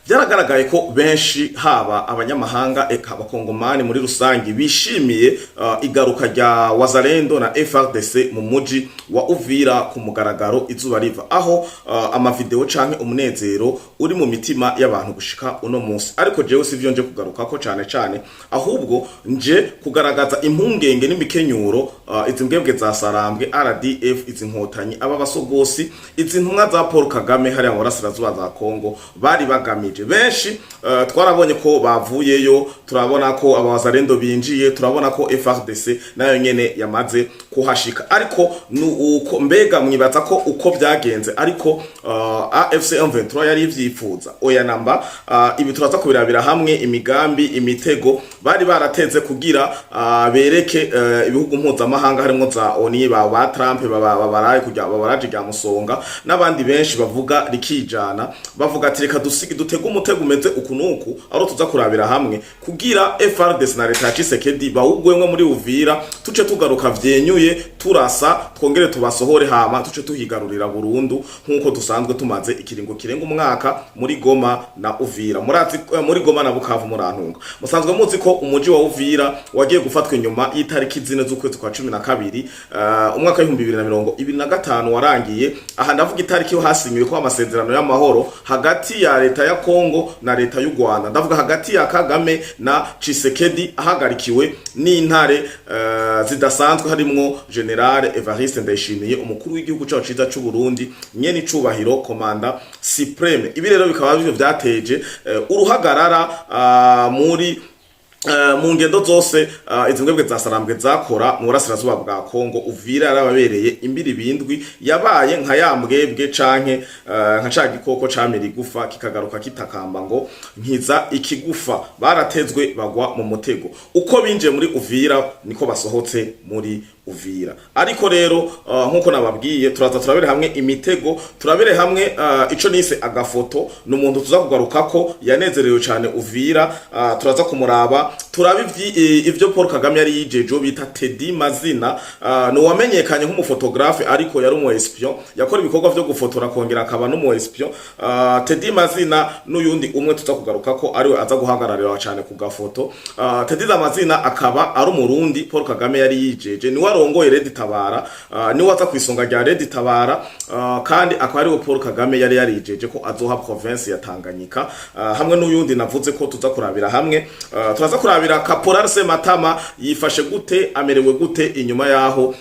Byaragaragaye ko benshi, haba abanyamahanga eka abakongomani muri rusange, bishimiye igaruka rya Wazalendo na FARDC mu muji wa Uvira ku mugaragaro izuba riva, aho amavideo canke umunezero uri mu mitima y'abantu gushika uno munsi. Ariko jewe sivyo nje kugarukako cane cane, ahubwo nje kugaragaza impungenge n'imikenyuro izi mbwebwe za Sarambwe, RDF, izi nkotanyi, aba basogosi, izi ntumwa za Paul Kagame hariya mu burasirazuba za Kongo bari bagamije. Benshi twarabonye ko bavuyeyo, turabona ko abawazalendo binjiye, turabona ko FARDC nayo nyene yamaze kuhashika. Ariko uko mbega mwibaza ko uko byagenze ariko AFC M23 yari ivyifuza? Oya namba. Ibi turaza kubirabira hamwe, imigambi, imitego bari barateze kugira bereke ibihugu mpuzamahanga harimo za ONU, ba Trump, babaraye kujya babaraje rya musonga n'abandi benshi bavuga rikijana, bavuga ati: "Reka dusige dutege umutego umeze uku nuku", aho tuza kurabira hamwe kugira FARDC na leta ya Tshisekedi bawugwemwe muri Uvira, tuce tugaruka vyenyuye turasa, twongere tubasohore, hama tuce tuhigarurira burundu nkuko dusanzwe tumaze ikiringo kirenga umwaka muri Goma na Uvira. Murazi muri Goma na Bukavu, murantunga, musanzwe muzi ko umuji wa Uvira wagiye gufatwa inyuma y'itariki 4 z'ukwezi kwa 12, umwaka w'2025 warangiye. Aha ndavuga itariki yo hasinywe ko amasezerano y'amahoro hagati ya leta ya Kongo na leta y'u Rwanda, ndavuga hagati ya Kagame na Tshisekedi ahagarikiwe n'intare zidasanzwe harimwo General Evariste Ndayishimiye, umukuru w'igihugu cyacu ciza c'u Burundi, nyene icubahiro commandant suprême. Ibi rero bikaba bivyo vyateje uruhagarara muri mu ngendo zose izi mbwebwe za Sarambwe zakora mu burasirazuba bwa Kongo. Uvira yarababereye imbiri bindwi, yabaye nka ya mbwebwe canke nka ca gikoko camira igufa kikagaruka kitakamba ngo nkiza ikigufa. Baratezwe bagwa mu mutego. Uko binjiye muri Uvira niko basohotse muri Uvira. Ariko rero nkuko nababwiye, turaza turabere hamwe imitego, turabere hamwe ico nise agafoto. Ni umuntu tuza kugarukako yanezerewe cane Uvira. Turaza kumuraba, turabe ivyo Paul Kagame yari yijeje bita Teddy Mazina. Ni uwamenyekanye nk'umuphotographe, ariko yari umu espion, yakora ibikorwa vyo gufotora akongera akaba n'umu espion. Teddy Mazina n'uyundi umwe tuza kugarukako ariwe aza guhagararira cane ku gafoto. Teddy Mazina akaba ari umurundi Paul Kagame yari yijeje, niwe arongoye Red Tabara, niwe aza kwisonga rya Red Tabara, kandi akaba ariwe Paul Kagame yari yarijeje ko azoha province ya Tanganyika, hamwe n'uyundi navuze ko tuza kurabira hamwe. Turaza kurabira Caporal Sematama yifashe gute, amerewe gute inyuma yaho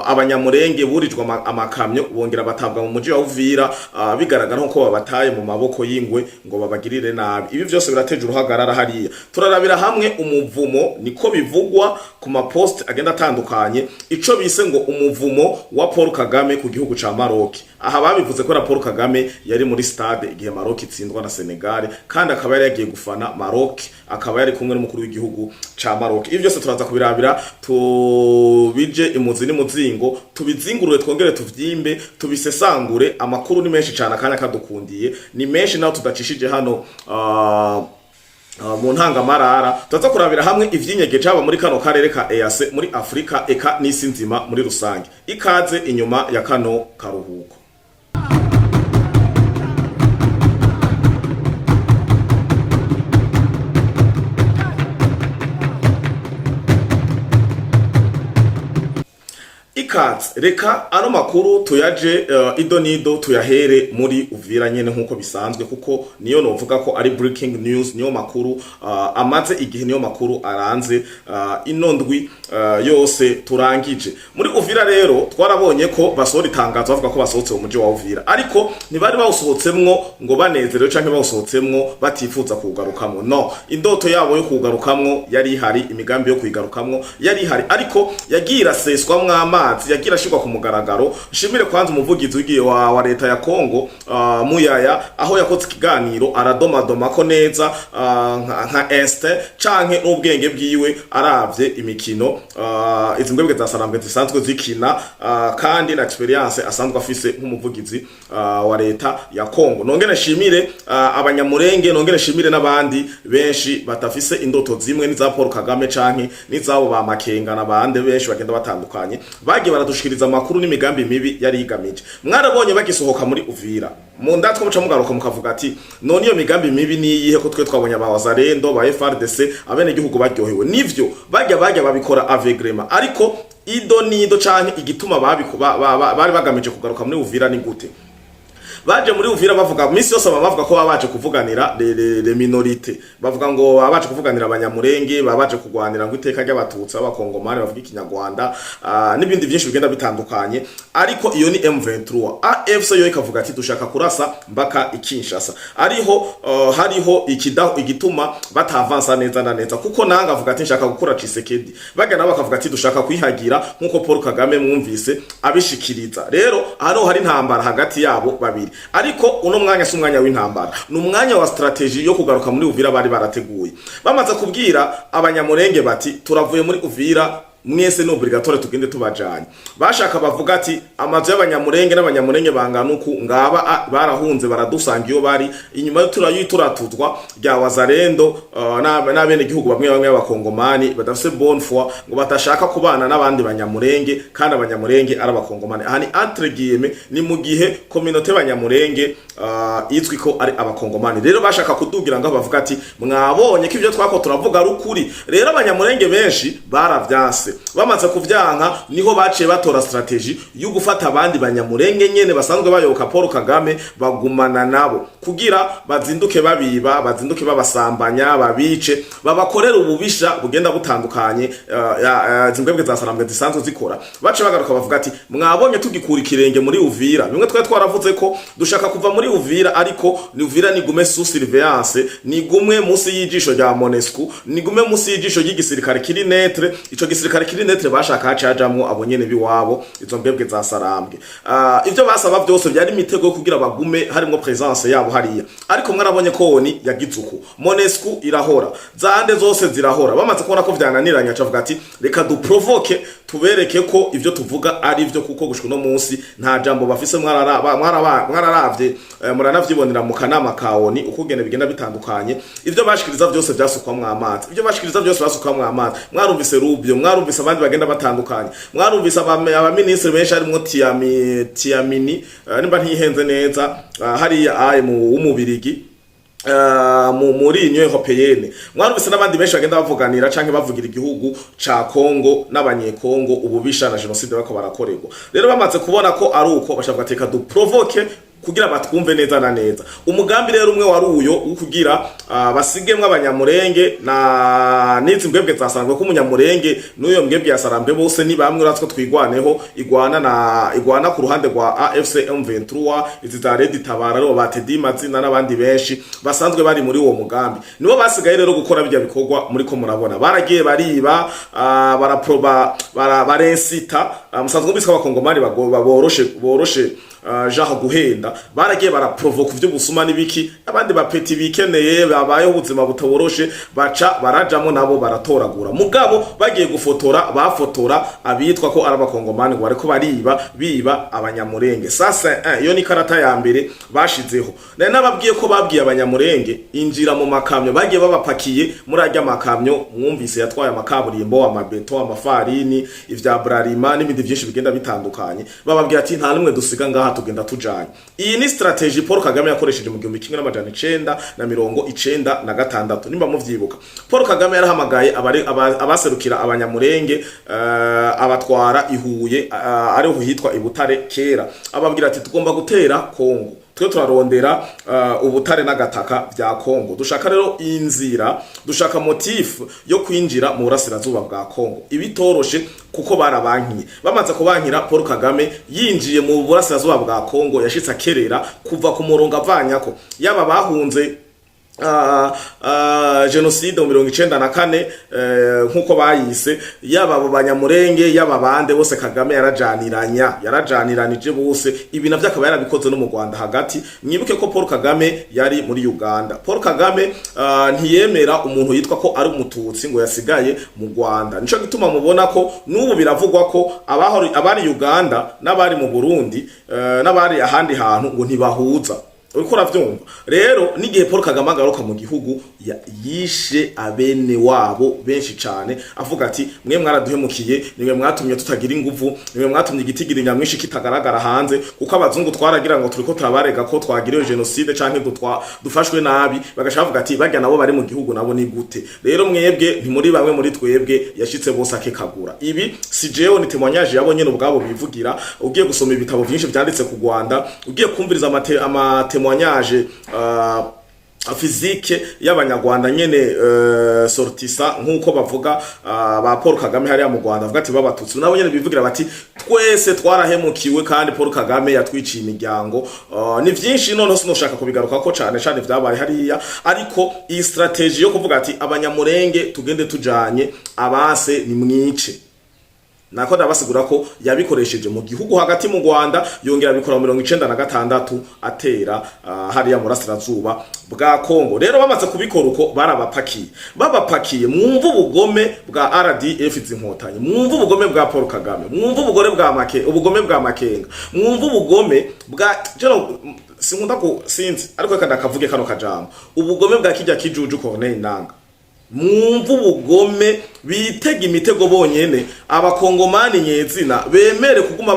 abanyamurenge burijwe amakamyo bongera batabwa mu muji wa Uvira, bigaragara nko babataye mu maboko y'ingwe ngo babagirire nabi. Ibi vyose birateje uruhagarara hariya. Turarabira hamwe umuvumo, niko bivugwa ku ma post agenda atandukanye, ico bise ngo umuvumo wa Paul Kagame ku gihugu ca Maroc. Aha babivuze ko Paul Kagame yari muri stade igihe Maroc itsindwa na Senegal, kandi akaba yari yagiye gufana Maroc, akaba yari kumwe n'umukuru w'igihugu ca Maroc. Ibi byose turaza kubirabira, tubije imuzi n'umuzingo, tubizingurure, twongere tuvyimbe, tubisesangure. Amakuru ni menshi cyane, akanya kadukundiye ni menshi naho tudacishije hano mu ntangamarara. Turaza kurabira hamwe ivyinyegeje haba muri kano karere ka EAC, muri Afrika eka n'isi nzima muri rusange. Ikaze inyuma ya kano karuhuko. Ikaze. Reka ano makuru tuyaje ido nido, tuyahere muri Uvira nyene nkuko bisanzwe, kuko niyo novuga ko ari breaking news, niyo makuru amaze igihe, niyo makuru aranze ino ndwi yose turangije. Muri Uvira rero twarabonye ko basohora itangazo bavuga ko basohotse mu muji wa Uvira, ariko ntibari bawusohotsemwo ngo banezerewe canke bawusohotsemwo batifuza kuwugarukamwo. No indoto yabo yo kuwugarukamwo yari ihari, imigambi yo kuyigarukamwo yari ihari, ariko yagiye iraseswamwo amazi, yagiye irashirwa ku mugaragaro. Nshimire kwanza umuvugizi w'igihe wa leta ya Kongo, Muyaya, aho yakoze ikiganiro aradomadoma ko neza nka instinct canke n'ubwenge bwiwe, aravye imikino izi mbwebwe za Sarambwe zisanzwe zikina, kandi na experience asanzwe afise nk'umuvugizi wa leta ya Kongo. Nongere nshimire abanyamurenge, nongere nshimire n'abandi benshi batafise indoto zimwe n'iza Paul Kagame canke n'izabo ba Makenga n'abandi benshi bagenda batandukanye bagiye. Baradushikiriza amakuru n'imigambi mibi yari igamije. Mwarabonye bagisohoka muri Uvira, mu ndatwa muca mugaruka mukavuga ati: "None iyo migambi mibi ni iyihe, ko twe twabonye aba Wazalendo, ba FARDC, abene gihugu baryohewe?" Nivyo, bajya babikora avegrema, ariko ido nido canke igituma bari bagamije kugaruka muri Uvira ni gute? Baje muri Uvira bavuga misi yose, baba bavuga ko baba baje kuvuganira les minorités, bavuga ngo baba baje kuvuganira Abanyamurenge, baba baje kugwanira ngo iteka ry'Abatutsi b'Abakongomani bavuga Ikinyarwanda, n'ibindi byinshi bigenda bitandukanye. Ariko iyo ni M23. AFC yo ikavuga ati: "Dushaka kurasa mbaka ikinshasa." Ariho hariho igituma batavansa neza na neza, kuko nanga avuga ati: "Nshaka gukora Tshisekedi." Bagana nabo bakavuga ati: "Dushaka kwihagira," nkuko Paul Kagame mwumvise abishikiriza. Rero hano hari intambara hagati yabo babiri, ariko uno mwanya si umwanya w'intambara, ni umwanya wa stratégie yo kugaruka muri Uvira. Bari barateguye, bamaze kubwira Abanyamurenge bati: "Turavuye muri Uvira mwese, ni obligatoire tugende tubajanye." Bashaka bavuga ati: "Amazu y'Abanyamurenge n'Abanyamurenge bangana uku ngaba barahunze, baradusanga iyo bari inyuma y'ituratuzwa rya Wazalendo n'abene gihugu bamwe bamwe b'Abakongomani badafise bonne foi, ngo batashaka kubana n'abandi Banyamurenge kandi Abanyamurenge ari Abakongomani." Aha ni entre guillemets, ni mu gihe communauté Banyamurenge izwi ko ari Abakongomani. Rero bashaka kudugira ngo bavuga ati: "Mwabonye ko ibyo twako turavuga ari ukuri." Rero Abanyamurenge benshi baravyanse. Bamaze kuvyanka, niho baciye batora stratégie yo gufata abandi Banyamurenge nyene basanzwe bayoboka Paul Kagame, bagumana nabo kugira bazinduke babiba, bazinduke babasambanya, babice, babakorera ububisha bugenda butandukanye zimbwebwe za Sarambwe zisanzwe zikora. Bace bagaruka bavuga ati: "Mwabonye tugikura ikirenge muri Uvira, bimwe twari twaravuze ko dushaka kuva muri Uvira, ariko ni Uvira nigume sous surveillance, nigume munsi y'ijisho rya MONUSCO, nigume munsi y'ijisho ry'igisirikare kiri neutre." Ico gisirikare kiri neutre bashaka hacajamwo abo nyene biwabo, izo mbwebwe za Sarambwe. Ivyo basaba byose byari imitego yo kugira bagume harimwo présence yabo hariya. Ariko mwarabonye ko ONU yagize uku, MONUSCO irahora, zande zose zirahora. Bamaze kubona ko vyananiranye, acavuga ati: "Reka duprovoke, tubereke ko ivyo tuvuga ari vyo," kuko gushika uno munsi nta jambo bafise. Mwararavye, muranavyibonera mu kanama ka ONU ukugene bigenda bitandukanye. Ivyo bashikiriza byose vyasukwamwo amazi, ivyo bashikiriza byose basukwamwo amazi. Mwarumvise Rubio, mwarumvise abandi bagenda batandukanye, mwarumvise abaminisitiri benshi harimwo Tiamini, nimba ntihenze neza, hariya aye mu w'umubirigi muri Union Européenne. Mwarumvise n'abandi benshi bagenda bavuganira canke bavugira igihugu ca Congo n'Abanyekongo, ububisha na génocide bako barakorerwa. Rero bamaze kubona ko ari uko, bashavuga ati: "Reka duprovoke kugira batwumve neza na neza." Umugambi rero umwe wari uyo wo kugira basigemwe Abanyamurenge na n'izi mbwebwe zasanzwe, ko Umunyamurenge n'uyo mbwebwe yasarambwe bose ni bamwe. Uratwo Twigwaneho igwana na igwana ku ruhande rwa AFC M23, izi za Red Tabara, aribo ba Teddy Mazina n'abandi benshi basanzwe bari muri uwo mugambi, nibo basigaye rero gukora bijya bikorwa muri ko murabona. Baragiye bariba, baraproba, barensita. Musanzwe mbiswa Abakongomani boroshe genre guhenda. Baragiye baraprovoka ivy'ubusuma n'ibiki, abandi bapeti bikeneye babayeho ubuzima butaboroshe baca barajamo nabo baratoragura. Mugabo bagiye gufotora, bafotora abitwa ko ari Abakongomani ngo bariko bariba, biba Abanyamurenge. Sasa iyo ni karata ya mbere bashizeho. Nari nababwiye ko babwiye Abanyamurenge injira mu makamyo, bagiye babapakiye muri arya makamyo mwumvise yatwaye amakaburimbo, amabeto, amafarini, ivya Bralima n'ibindi byinshi bigenda bitandukanye. Bababwira ati: "Nta nimwe dusiga ngaha, tugenda tujanye." Iyi ni stratégie Paul Kagame yakoresheje mu 1996, nimba muvyibuka. Paul Kagame yarahamagaye abaserukira Abanyamurenge, abatwara ihuye, ariho hitwa Ibutare kera, ababwira ati: "Tugomba gutera Kongo, twe turarondera ubutare n'agataka vya Kongo. Dushaka rero inzira, dushaka motif yo kwinjira mu burasirazuba bwa Kongo." Ibitoroshe kuko barabankiye. Bamaze kubankira, Paul Kagame yinjiye mu burasirazuba bwa Kongo, yashitse akerera kuva ku murongo avanyako yaba bahunze génocide mu 94, nkuko bayise, yaba abo Banyamurenge, yaba bande bose, Kagame yarajaniranya, yarajaniranije bose. Ibi navyo akaba yarabikoze no mu Rwanda hagati. Mwibuke ko Paul Kagame yari muri Uganda. Paul Kagame ntiyemera umuntu yitwa ko ari Umututsi ngo yasigaye mu Rwanda. Nico gituma mubona ko n'ubu biravugwa ko abari Uganda n'abari mu Burundi, n'abari ahandi hantu ngo ntibahuza. Uriko uravyumva rero, n'igihe Paul Kagame agaruka mu gihugu, yishe abene wabo benshi cane, avuga ati: "Mwe mwaraduhemukiye, nimwe mwatumye tutagira inguvu, nimwe mwatumye igitigiri nyamwinshi kitagaragara hanze, kuko abazungu twaragira ngo turiko turabarega ko twagiriwe génocide canke dufashwe nabi, bagaca bavuga ati barya nabo bari mu gihugu nabo ni gute? Rero mwebwe ntimuri bamwe muri twebwe." Yashitse bose akekagura. Ibi si jewe, ni témoignage yabo nyene ubwabo bivugira. Ugiye gusoma ibitabo vyinshi vyanditse ku Rwanda, ugiye kumviriza ama témoignage physique y'abanyarwanda nyene, sortisa nk'uko bavuga, ba Paul Kagame hariya mu Rwanda avuga ati babatutsi nabo nyene bivugira bati twese twarahemukiwe kandi Paul Kagame yatwiciye imiryango. Ni vyinshi, noneho sinoshaka kubigaruka ko cane cane vyabaye hariya, ariko iyi stratégie yo kuvuga ati abanyamurenge tugende tujanye, abase ni mwice, nako ndabasigura ko yabikoresheje mu gihugu hagati mu Rwanda, yongera abikora mu 96 atera hariya mu burasirazuba bwa Kongo. Rero bamaze kubikora uko, barabapakiye, babapakiye. Mwumva ubugome bwa RDF zinkotanyi, mwumva ubugome bwa Paul Kagame, mwumva ubugome bwa Make, ubugome bwa Makenga, mwumva ubugome bwa jeno sinkunda ku sinzi, ariko reka ndakavuge kano kajambo, ubugome bwa kijya kijuju Corneille Nanga. Mwumva ubugome, bitega imitego bonyene. Abakongomani nyezina bemere kuguma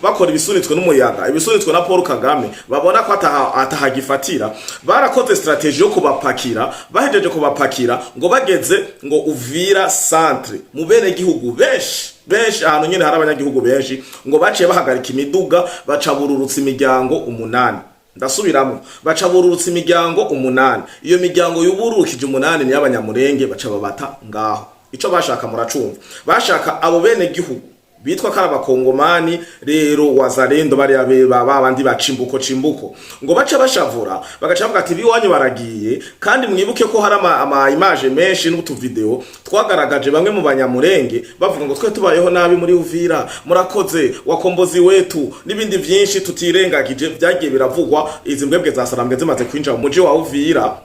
bakora ibisunitswe n'umuyaga, ibisunitswe na Paul Kagame, babona ko atahagifatira. Barakoze stratégie yo kubapakira. Bahejeje kubapakira, ngo bageze ngo Uvira centre, mu bene gihugu benshi benshi, ahantu nyene hari abanyagihugu benshi, ngo baciye bahagarika imiduga, baca bururutsa imiryango 8. Ndasubiramo, baca bururutsa imiryango 8. Iyo miryango yubururukije 8 ni y'abanyamurenge. Baca babata ngaho. Ico bashaka muracumva, bashaka abo bene gihugu bitwa ko ari abakongomani rero, wazalendo bariya beba babandi ba cimbuko cimbuko, ngo bace bashavura, bagaca bavuga ati biwanyu baragiye. Kandi mwibuke ko hari ama image menshi n'utuvideo twagaragaje bamwe mu banyamurenge bavuga ngo twe tubayeho nabi muri Uvira, murakoze wakombozi wetu, n'ibindi vyinshi tutirengagije vyagiye biravugwa. Izi mbwebwe za Sarambwe zimaze kwinjira mu muji wa Uvira,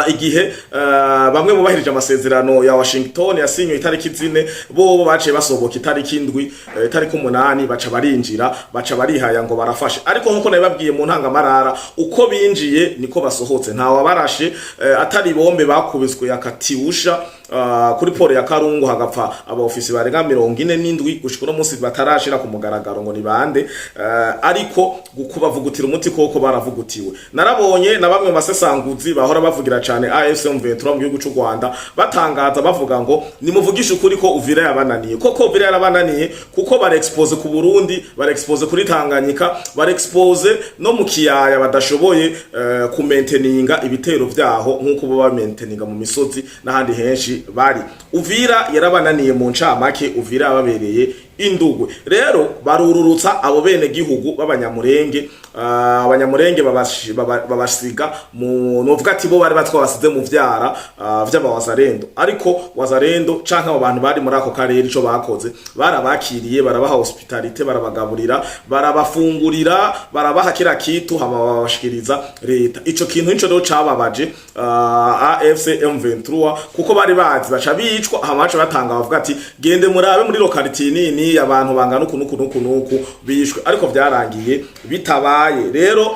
igihe bamwe bubahirije amasezerano ya Washington yasinywe itariki 4, bo baciye basohoka itariki 7, itariki 8, baca barinjira, baca barihaya ngo barafashe. Ariko nkuko nabibabwiye mu ntangamarara, uko binjiye niko basohotse, nta wabarashe, atari bombe bakubiswe ya Katyusha kuri port ya Karungu, hagapfa abaofisi barenga 47, gushika uno munsi batarashira ku mugaragaro ngo ni bande, ariko kubavugutira umuti koko baravugutiwe. Narabonye na bamwe mu basesanguzi bahora bavugira cane AFC M23 mu gihugu c'u Rwanda batangaza bavuga ngo nimuvugishe ukuri ko Uvira yabananiye. Koko Uvira yarabananiye, kuko bari exposé ku Burundi, bari exposé kuri Tanganyika, bari exposé no mu kiyaya, badashoboye kumainteninga ibitero vyaho nkuko bo bamainteninga mu misozi n'ahandi henshi bari. Uvira yarabananiye mu ncamake, Uvira yababereye indugwe. Rero barururutsa abo bene gihugu b'abanyamurenge, abanyamurenge babasiga mu novuga ati bo bari batwabasize mu vyara vy'abawazarendo. Ariko wazarendo canke abo bantu bari muri ako karere, ico bakoze, barabakiriye, barabaha hospitalité, barabagaburira, barabafungurira, barabaha kila kitu, hama babashikiriza leta. Ico kintu nico rero cababaje AFC M23, kuko bari bazi baca bicwa, hama baca batanga bavuga ati gende murabe muri localité nini abantu bangana uku nuku nuku nuku bishwe, ariko vyarangiye bitabaye. Rero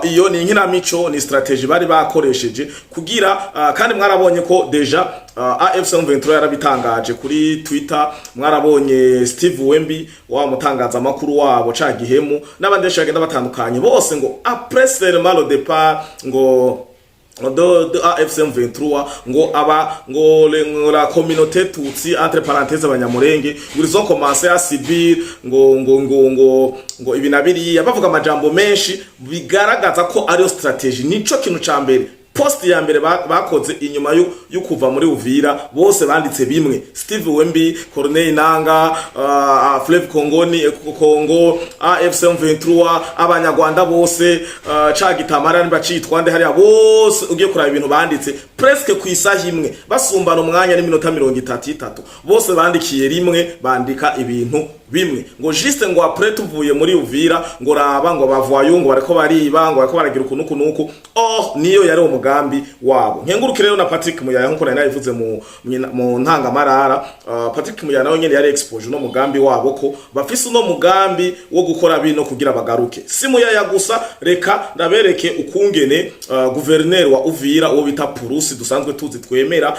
iyo ni inkinamico, ni stratégie bari bakoresheje kugira, kandi mwarabonye ko déjà AFC M23 yarabitangaje kuri Twitter. Mwarabonye Steve Wembi wa mutangazamakuru wabo ca gihemu n'abandi benshi bagenda batandukanye bose, ngo après seulement le départ ngo de AFC M23, ngo aba ngo la communauté tutsi, entre parenthèses abanyamurenge, ngo ils ont commencé à subir ngo ibi na biriya, bavuga amajambo menshi bigaragaza ko ariyo stratégie. Nico kintu ca mbere, post ya mbere bakoze inyuma yo kuva muri Uvira, bose banditse bimwe: Steve Wembi, Corneille Nanga, Fleuve Kongoni Kongo, AFC M23, abanyarwanda bose, ca gitamara nibacitwa nde hariya, bose ugiye kuraba ibintu banditse presque ku isaha imwe, basumbana umwanya n'iminota 33, bose bandikiye rimwe, bandika ibintu. Bimwe ngo juste ngo après tuvuye muri Uvira, ngo raba ngo bavayo, ngo bariko bariba, ngo bariko baragira uku nuku nuku. Oh, niyo yari umugambi wabo. Nkengurukire rero na Patrick Muyaya, nkuko nari nabivuze mu ntangamarara. Patrick Muyaya nawe nyene yari exposé uno mugambi wabo, ko bafise uno mugambi wo gukora bino kugira bagaruke. Si Muyaya gusa, reka ndabereke ukungene gouverneur wa Uvira, uwo bita Purusi dusanzwe tuzi twemera,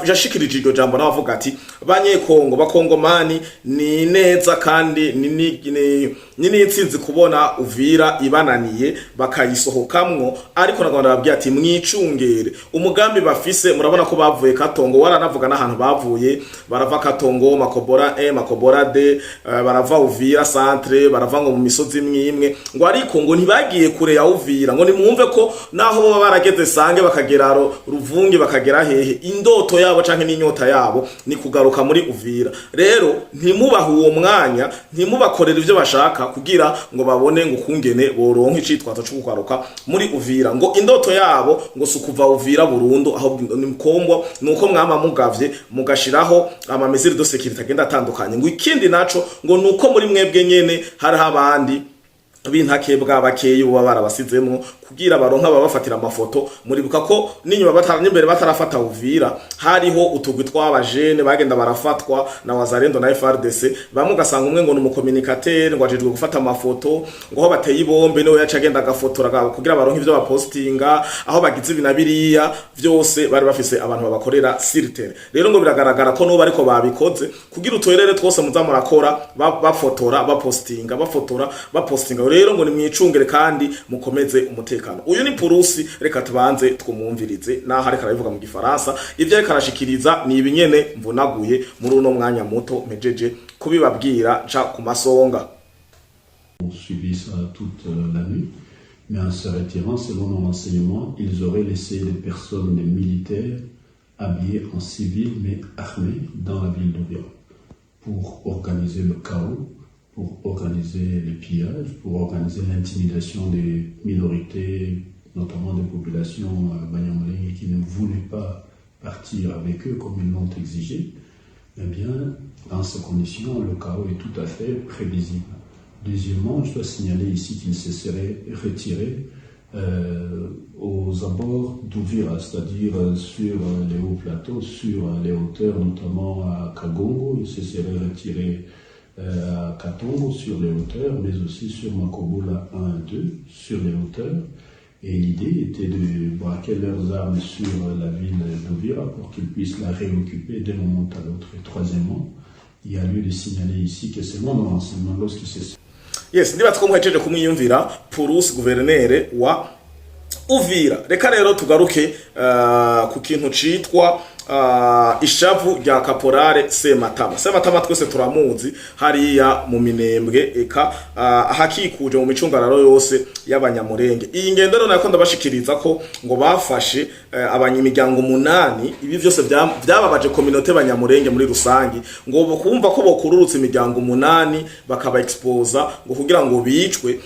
yashikirije iryo jambo, nawe avuga ati: "Banyekongo, bakongomani, ni neza kandi ni n'intsinzi kubona Uvira ibananiye bakayisohokamwo." Ariko nagomba ndababwira ati: "Mwicungere umugambi bafise." Murabona ko bavuye Katongo, waranavuga n'ahantu bavuye, barava Katongo, Makobora 1, Makobora 2, barava Uvira centre, barava ngo mu misozi imwe imwe, ngo ariko ngo ntibagiye kure ya Uvira. Ngo nimwumve ko naho baba barageze Sange, bakagera Ruvungi, bakagera hehe, indoto yabo canke n'inyota yabo ni kugaruka muri Uvira. Rero ntimubahe uwo mwanya, ntimubakorere ivyo bashaka kugira ngo babone ngo kungene boronka icitwazo co kugaruka muri Uvira. Ngo indoto yabo ngo si ukuva Uvira burundu, ahubwo ni mkombo nuko mwama mugavye mugashiraho ama mesures de sécurité agenda atandukanye. Ngo ikindi naco ngo nuko muri mwebwe nyene hariho abandi b'intakebwa bakeyi buba barabasizemwo kugira baronka babafatira amafoto. Muribuka ko n'inyuma batara n'imbere batarafata Uvira, hariho utugwi tw'abajene bagenda barafatwa na Wazalendo na FARDC. Bamwe ugasanga umwe ngo ni umu communicateur, ngo ajejwe gufata amafoto, ngo aho bateye ibombe niwe yaca agenda agafotora kugira baronke ivyo bapostinga, aho bagize ibi na biriya vyose bari bafise abantu babakorera sur terrain. Rero ngo biragaragara ko n'ubu ariko babikoze, kugira utwerere twose muza murakora bafotora, bapostinga, bafotora, bapostinga. Rero ngo nimwicungere kandi mukomeze umutekano. Uyu ni Purusi, reka tubanze twumwumvirize naho ariko arabivuga mu Gifaransa. Ivyo ariko arashikiriza ni ibinyene mvunaguye muri uno mwanya muto mpejeje kubibabwira nca ku masonga. Ont suivi ça toute la nuit, mais en se retirant, selon nos renseignements, ils auraient laissé des personnes, des militaires habillés en civil mais armés dans la ville d'Uvira pour organiser le chaos, pour organiser les pillages, pour organiser l'intimidation des minorités, notamment des populations banyamulenge qui ne voulaient pas partir avec eux comme ils l'ont exigé. Eh bien, dans ces conditions, le chaos est tout à fait prévisible. Deuxièmement, je dois signaler ici qu'ils se seraient retirés aux abords d'Uvira, c'est-à-dire sur les hauts plateaux, sur les hauteurs, notamment à Kagongo. Ils se seraient retirés à Katongo sur les hauteurs, mais aussi sur Makobola 1 et 2 sur les hauteurs. Et l'idée était de braquer leurs armes sur la ville d'Uvira pour qu'ils puissent la réoccuper d'un moment à l'autre. Et troisièmement, il y a lieu de signaler ici que selon nos renseignements, lorsqu'ils se Yes, ndibaza ko muhejeje kumwiyumvira, Purusi, guverinere wa Uvira. Reka rero tugaruke ku kintu citwa ishavu rya Caporal Sematama. Sematama twese turamuzi hariya mu Minembwe, eka ahakikuje mu micungararo yose y'Abanyamurenge. Iyi ngendo rero nako ndabashikiriza ko ngo bafashe abanyamiryango umunani. Ibi vyose vyababaje communauté Banyamurenge muri rusangi, ngo kumva ko bokururutsa imiryango umunani bakaba exposa ngo kugira ngo bicwe,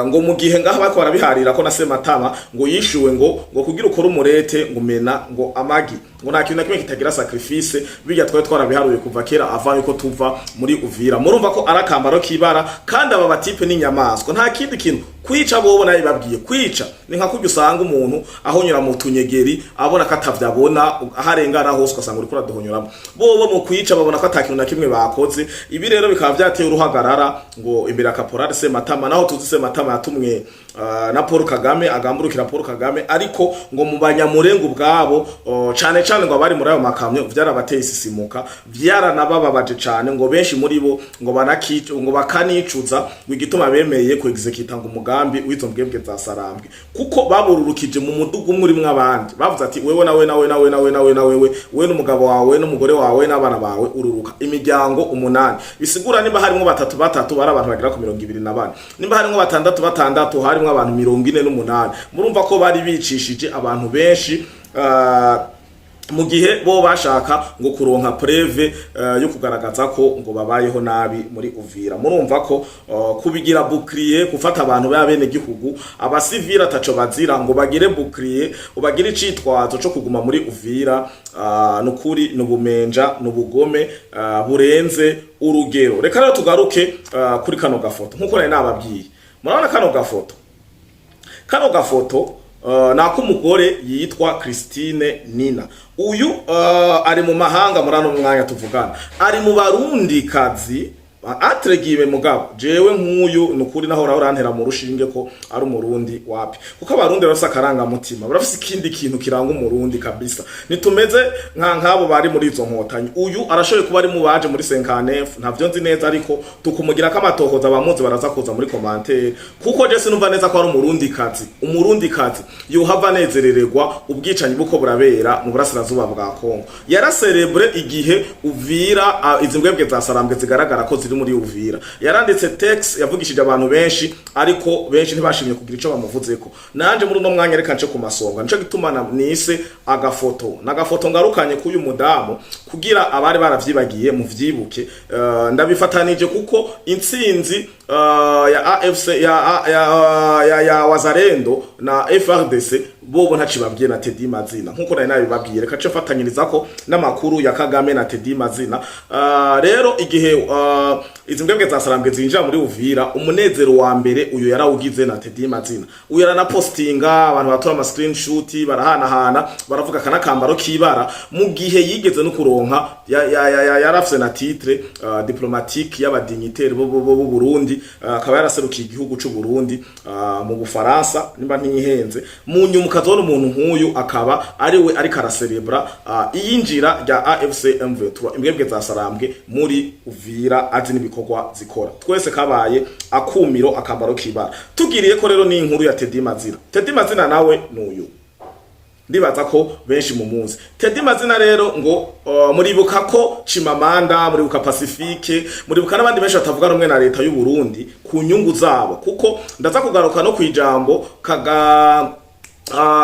ngo mu gihe ngaha bariko barabiharira ko na Sematama ngo yishuwe ngo kugira ukore umurete ngo umena ngo amagi, ngo nta kintu na kimwe kitagira sacrifice. Bijya twari twarabiharuye kuva kera ava yuko tuva muri Uvira. Murumva ko ari akambaro k'ibara, kandi aba ba types n'inyamaswa, nta kindi kintu kwica bobo nabibabwiye. Kwica ni nka kurya usanga umuntu ahonyora mu tunyegeri, abona ko atavyabona, aho arengana hose ugasanga uriko uraduhonyoramo. Bobo mu kwica babona ko ata kintu na kimwe bakoze. Ibi rero bikaba vyateye uruhagarara ngo imbere ya Caporal Sematama, naho tuzi Sematama yatumwe na Paul Kagame, agamburukira Paul Kagame. Ariko ngo mu Banyamurengo ubwabo, cane cane ngo abari muri ayo makamyo, vyarabateye isisimuka, vyaranabababaje cane, ngo benshi muri bo ngo banakica, ngo bakanicuza ngo igituma bemeye ku exécuter ngo umugambi w'izo mbwebwe za Sarambwe, kuko babururukije mu mudugu umwe urimwo abandi. Bavuze ati: "Wewe nawe nawe nawe nawe nawe nawe, wewe wewe n'umugabo wawe n'umugore wawe n'abana bawe." Ururuka imiryango umunani, bisigura nimba harimwo batatu batatu bari abantu bagera ku 24, nimba harimwo batandatu batandatu harimwo abantu 48. Murumva ko bari bicishije abantu benshi. Mu gihe bo bashaka ngo kuronka preuve yo kugaragaza ko ngo babayeho nabi muri Uvira. Murumva ko kubigira bouclier, gufata abantu b'abene gihugu, abasivira ataco bazira, ngo bagire bouclier, ubagire icitwazo co kuguma muri Uvira, nukuri nubumenja nubugome burenze urugero. Reka rero tugaruke kuri kano gafoto nkuko nari nababwiye. Murabona kano gafoto nako umugore yitwa Christine Nina. Uyu ari mu mahanga muri ano mwanya tuvugana, ari mu Barundi kazi entre guillemets. Mugabo jewe nk'uyu nukuri naho urantera mu rushinge ko ari Umurundi, wapi, kuko Abarundi barafise akarangamutima, barafise ikindi kintu kiranga Umurundi kabisa. Nitumeze nka nk'abo bari muri izo nkotanyi. Uyu arashoboye kuba ari mu baje muri 59, ntavyo nzi neza, ariko tukumugira ko amatohoza, abamuzi baraza kuza muri commentaire, kuko je sinumva neza ko ari Umurundi kazi. Umurundi kazi yohava anezerererwa ubwicanyi buko burabera mu burasirazuba bwa Kongo? Yaraserebre igihe Uvira, izi mbwebwe za Sarambwe zigaragara ko ziri muri Uvira. Yaranditse texte yavugishije abantu benshi, ariko benshi ntibashimye kugira ico bamuvuzeko. Nanje muri uno mwanya reka nce ku masonga. Nico gituma nise agafoto nagafoto ngarukanye k'uyu mudamu kugira abari baravyibagiye muvyibuke. Ndabifatanije kuko intsinzi ya AFC ya Wazalendo na FARDC bobo ntacibabwiye na Teddy Mazina nkuko nari nabibabwiye. Reka ce mfatanyiriza ko n'amakuru ya Kagame na Teddy Mazina. Rero igihe izi mbwebwe za Sarambwe zinjira muri Uvira, umunezero wa mbere uyu yarawugize na Teddy Mazina. Uyu yaranapostinga, abantu batora ama screenshot barahanahana, baravuga kana kambaro kibara. Mu gihe yigeze no kuronka yarafise na titre diplomatique y'aba dignitaire bo Burundi, akaba yaraserukiye igihugu c'u Burundi mu Bufaransa nimba ntihenze. Mu nyuma ukazobona umuntu nk'uyu akaba ari we ariko araserebra iyinjira rya AFC M23, imbwebwe za Sarambwe muri Uvira, azi n'ibikorwa zikora. Twese kabaye akumiro, akambaro kibara. Tugiriye ko rero ni inkuru ya Teddy Mazina. Teddy Mazina nawe nuyu, ndibaza ko benshi mu muzi Teddy Mazina. Rero ngo muribuka ko Chimamanda, muribuka Pacifique, muribuka n'abandi benshi batavuga rumwe na leta y'u Burundi ku nyungu zabo, kuko ndaza kugaruka no kwijambo kaga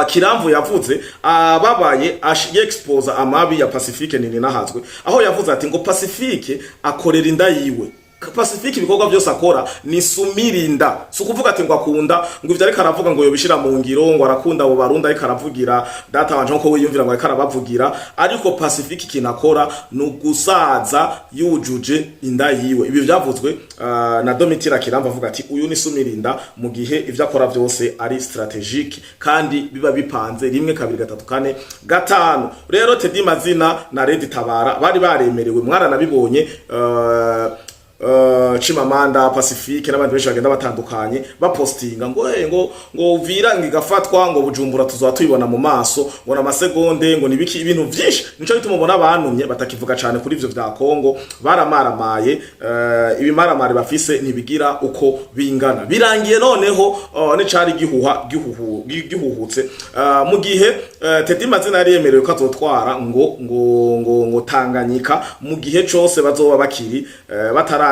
Kiramvu yavuze ababaye yexposa amabi ya Pacifique nini nahazwe, aho yavuze ati ngo Pacifique akorera inda yiwe. Pacifique ibikorwa byose akora ni sumirinda. Si ukuvuga ati ngo akunda ngo ivyo ariko aravuga ngo yobishira mu ngiro, ngo arakunda abo Barundi ariko aravugira data wanje nko wiyumvira ngo ariko arabavugira, ariko Pacifique ikintu akora ni ugusaza yujuje inda yiwe. Ibi vyavuzwe na Domitira Kiramva, avuga ati uyu ni sumirinda, mu gihe ivyo akora vyose ari stratégique kandi biba bipanze rimwe, kabiri, gatatu, kane, gatanu. Rero Teddy Mazina na Red Tabara bari baremerewe, mwaranabibonye, Chimamanda, Pacifique n'abandi benshi bagenda batandukanye bapostinga ngo hey, ngo Uvira ngo igafatwa, ngo Bujumbura tuzoba tuyibona mu maso, ngo na masegonde, ngo nibiki, ibintu vyinshi. Nico bituma ubona banumye batakivuga cane kuri ivyo vya Kongo, baramaramaye. Ibimaramare bafise ntibigira uko bingana. Birangiye noneho n'icari gihuha gihuhutse mu gihe Teddy Mazina yari yemerewe ko azotwara ngo Tanganyika mu gihe cose bazoba bakiri bataratera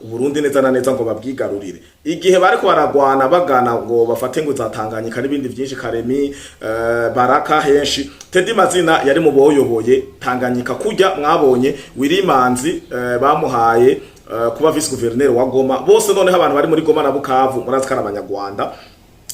Uburundi neza na neza ngo babwigarurire. Igihe bariko baragwana bagana ngo bafate ngo za Tanganyika n'ibindi vyinshi, Karemi, Baraka, henshi, Teddy Mazina yari mu boyoboye Tanganyika. Kurya mwabonye Wirimanzi bamuhaye kuba vice gouverneur wa Goma bose. Noneho abantu bari muri Goma na Bukavu murazi ko ari Abanyarwanda.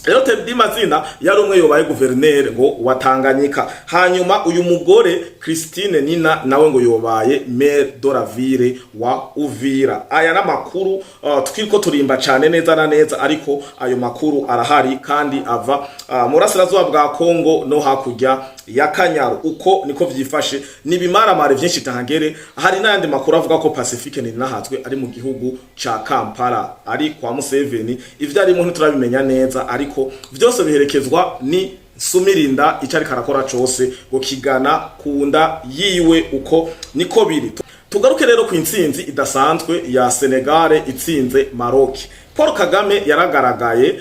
Rero Teddy Mazina yari umwe yobaye guverineri ngo wa Tanganyika. Hanyuma uyu mugore Christine Nina nawe ngo yobaye maire de la ville wa Uvira. Aya n'amakuru twiriko turimba cane neza na neza, ariko ayo makuru arahari kandi ava mu burasirazuba bwa Kongo no hakurya ya Kanyaru. Uko niko vyifashe, ni ibimaramare vyinshi tahangere. Hari n'ayandi makuru avuga ko Pacifique Ninahazwe ari mu gihugu ca Kampala, ari kwa Museveni. Ivyo arimo ntiturabimenya neza, ariko vyose biherekezwa ni sumirinda, ico ariko arakora cose ngo kigana kunda yiwe. Uko niko biri. Tugaruke rero ku intsinzi idasanzwe ya Senegal itsinze Maroc. Paul Kagame yaragaragaye.